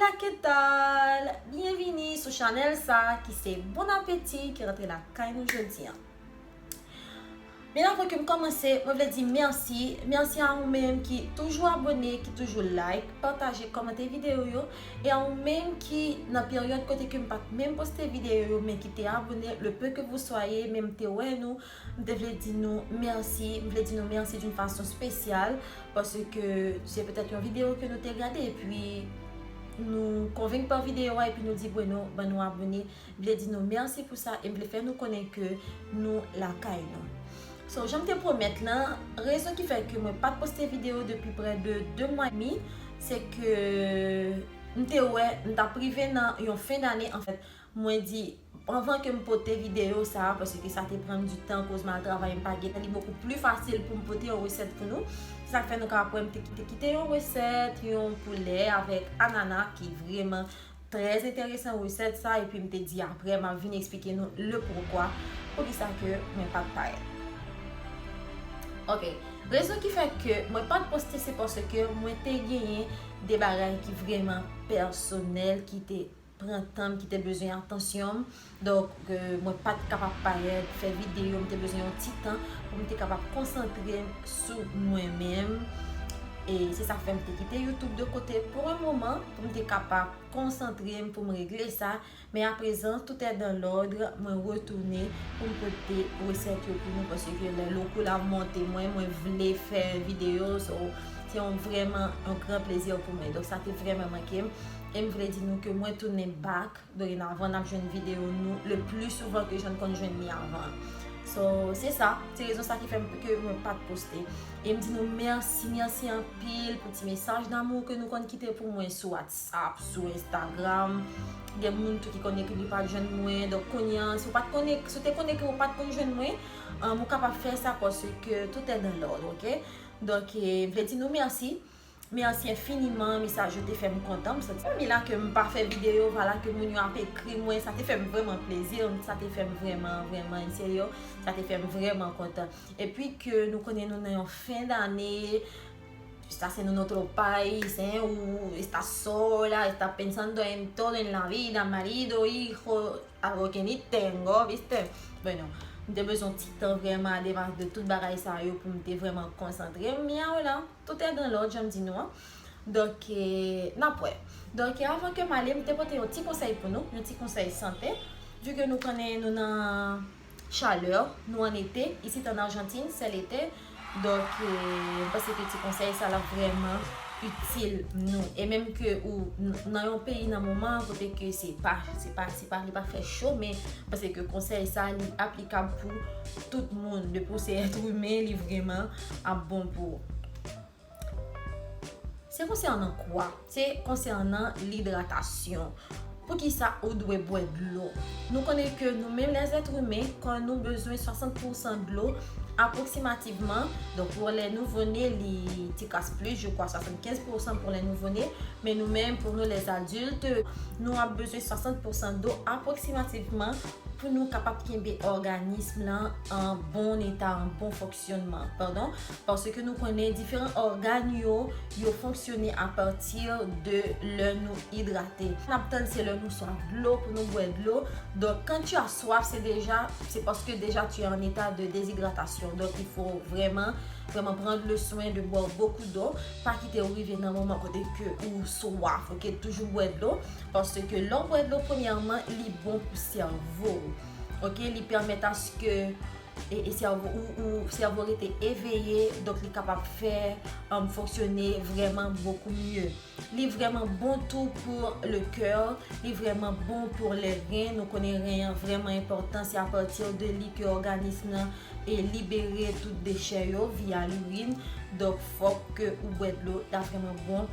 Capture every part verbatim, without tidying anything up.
Hola, ¿qué tal? Byenvini sou chanèl sa ki se Bon Apeti ki rantre lakay nou jodi an. Men avan ke m kòmanse, mwen vle di mèsi. Mèsi a ou menm ki toujou abòne, ki toujou like, pataje, kòmante videyo yo. E a ou menm ki nan peryòd kote ke m pa t menm poste videyo yo, men ki te abòne, le peu que vous soyez, men m te wè nou, m te vle di nou mèsi. M vle di nou mèsi d'une façon spéciale, paske se petèt yon videyo ke nou te gade, epi nou konvenk pa videyo a, epi nou di, "Byen, nou, ban nou abòne." M vle di nou mèsi pou sa e m vle fè nou konnen ke nou lakay nou. So, jan m te pwomèt lan, rezon ki fè ke mwen pa t poste videyo depi prè de de mwa edmi, se ke m te wè m t ap rive nan yon fen dane, anfèt, mwen di, anvan ke m pote videyo sa a, paske sa te pran m di tan, koz m al travay, m pa gentan, li bokou pli fasil pou m pote yon resèt pou nou. Se sa k fè nou ka wè m te kite, kite yon resèt, yon poulè avèk anana ki vrèman trè enteresan resèt sa, epi m te di apre m ap vin eksplike nou le pokwa, poukisa ke mwen pa t parèt. Ok, rezon ki fè ke mwen pa t poste se paske mwen te genyen de bagay ki vrèman pèsonèl, ki te pran tan m, ki te bezwen atansyon m. Donk, euh, mwen pa t kapab parèt, fè videyo, m te bezwen yon ti tan pou m te kapab konsantre m sou mwen menm. E se sa k fè m te kite YouTube de kote pou yon moman, pou m te kapab konsantre m, pou m regle sa. Men aprezan, tout est dans l'ordre, mwen retounen pou m pote resèt yo pou nou, paske lè lo kou la monte mwen, mwen vle fè videyo, so, se yon vrèman yon gran plezi pou mwen. Donk, sa te vrèman manke m. E m vle di nou ke mwen tounen back. Dorenavan, n ap jwenn videyo nou le pli souvan ke jan n konn jwenn li avan. So, se sa, se rezon sa ki fè m, ke mwen pa t poste. E m di nou mèsi, mèsi anpil pou ti mesaj damou ke nou konn kite pou mwen sou WhatsApp, sou Instagram. Gen moun tou ki konn ekri, li pa t jwenn mwen. Donk, kounye a, si w pa t konn ek-, si w te konn ekri, ou pa t konn jwenn mwen, um, ou kapab fè sa, paske tout est dans l'ordre, ok? Donk, eh, m vle di nou mèsi. Mèsi enfiniman, mesaj yo te fè m kontan. M santi m la ke m pa fè videyo, vwala ke moun yo ap ekri mwen, sa te fè m vrèman plezi, sa te fè m vrèman, vrèman, en serio, sa te fè m vrèman kontan. Epi ke nou konnen nou nan yon fen dane, está haciendo nuestro país, hein, u está sola, está pensando en todo en la vida, marido, hijo, algo que ni tengo, viste? Bueno, m te bezwen ti tan vrèman, además de tout bagay sa yo, pou m te vrèman konsantre m, men a la. Tout est dans l'ordre, jan m di nou an. Donk, eh, n ap wè. Donk, eh, avan ke m ale, m te pote yon ti konsèy pou nou, yon ti konsèy sante. Vu ke nou konnen nou nan chalè, nou an ete, isit an Ajantin, c'est l'été. Donk, eh, m panse ke ti konsèy sa la vrèman itil nou. E menm ke ou n-, nan yon peyi nan moman kote ke se pa, se pa, se pa, li pa fè cho, men m panse ke konsèy sa li aplikab pou tout moun. Depi w se èt imen, li vrèman ap bon pou ou. Se konsènan kwa? Se konsènan lidratasyon. Poukisa ou dwe bwè dlo? Nou konnen ke nou menm lèzèt imen, kò nou bezwen swasant pousan dlo apwoksimativman. Donk, pou lè nouvo ne, li ti kras plis, je crois, swasannkenz pousan pou lè nouvo ne. Men nou menm, pou nou lèzadilt, nou ap bezwen swasant pousan dlo apwoksimativman pou nou kapab kenbe òganis lan an bon eta, an bon fonksyònman, padon, paske nou konnen diferan ògàn yo, yo fonksyone apati de lè nou idrate. N ap tann se lè nou swaf dlo pou nou bwè dlo. Donk, quand tu as soif, c'est déjà, c'est parce que déjà tu es en état de déshydratation. Donc, il faut vraiment, vraiment prendre le soin de boire beaucoup d'eau. Pa kite ou rive nan moman kote ke ou swaf, ok? Toujou bwè dlo. Paske lè w bwè dlo, premyèman, li bon pou sèvo w. Ok, li pèmèt aske e, e sèvo ou, ou sèvo rete eveye, donk li kapab fè, um, fonksyone vrèman bokou mye. Li vrèman bon tou pou le kè, li vrèman bon pou lè ren. Nou konnen ren an vrèman enpòtan, se apati de li ke òganis lan e libere tout dechè yo via lirin. Donk, fòk ke ou bwè dlo, ta vrèman bon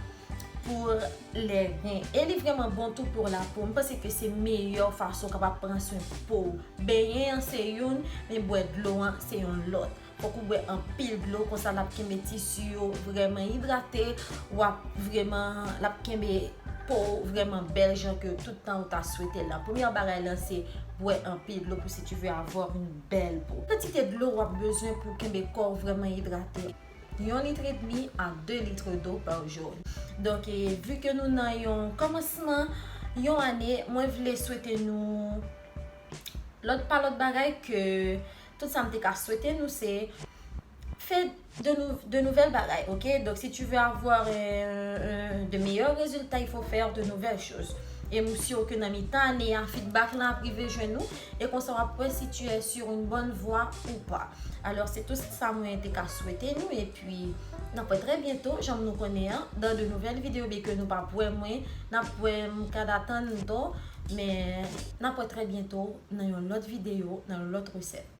pou lè ren. E li vrèman bon tou pou lapo. M panse ke se meyè fason w kapab pran swen po w. Benyen an se youn, men bwè dlo an se yon lòt. Fòk ou bwè anpil dlo, konsa l ap kenbe tisi yo vrèman idrate, w ap vrèman, l ap kenbe po w vrèman bèl jan ke tout tan ou ta swete l lan. Premyè bagay lan se bwè anpil dlo pou si tu veux avoir une belle peau. Kantite dlo w ap bezwen pou kenbe kò w vrèman idrate. yon lit edmi a de lit dlo pa jou. Donk, e, vi ke nou nan yon kòmansman yon ane, mwen vle swete nou lòt pa lòt bagay ke tout sa m te ka swete nou se fè de, nou, de nouvèl bagay, ok? Donc, si tu veux avoir euh, euh, de meilleurs résultats, il faut faire de nouvelles choses. E m si ke nan mitan ane a, feedback lan ap rive jwenn nou, e konsa w ap wè si tu es sur une bonne voie ou pas. Alors, c'est tout ça mwen te ka swete nou, epi n ap wè trè byento, jan nou konnen an, dans de nouvelles vidéos, byen ke nou p ap wè mwen, n ap wè m ka atann tou, men n ap wè trè byento nan yon lòt videyo, nan yon lòt resèt.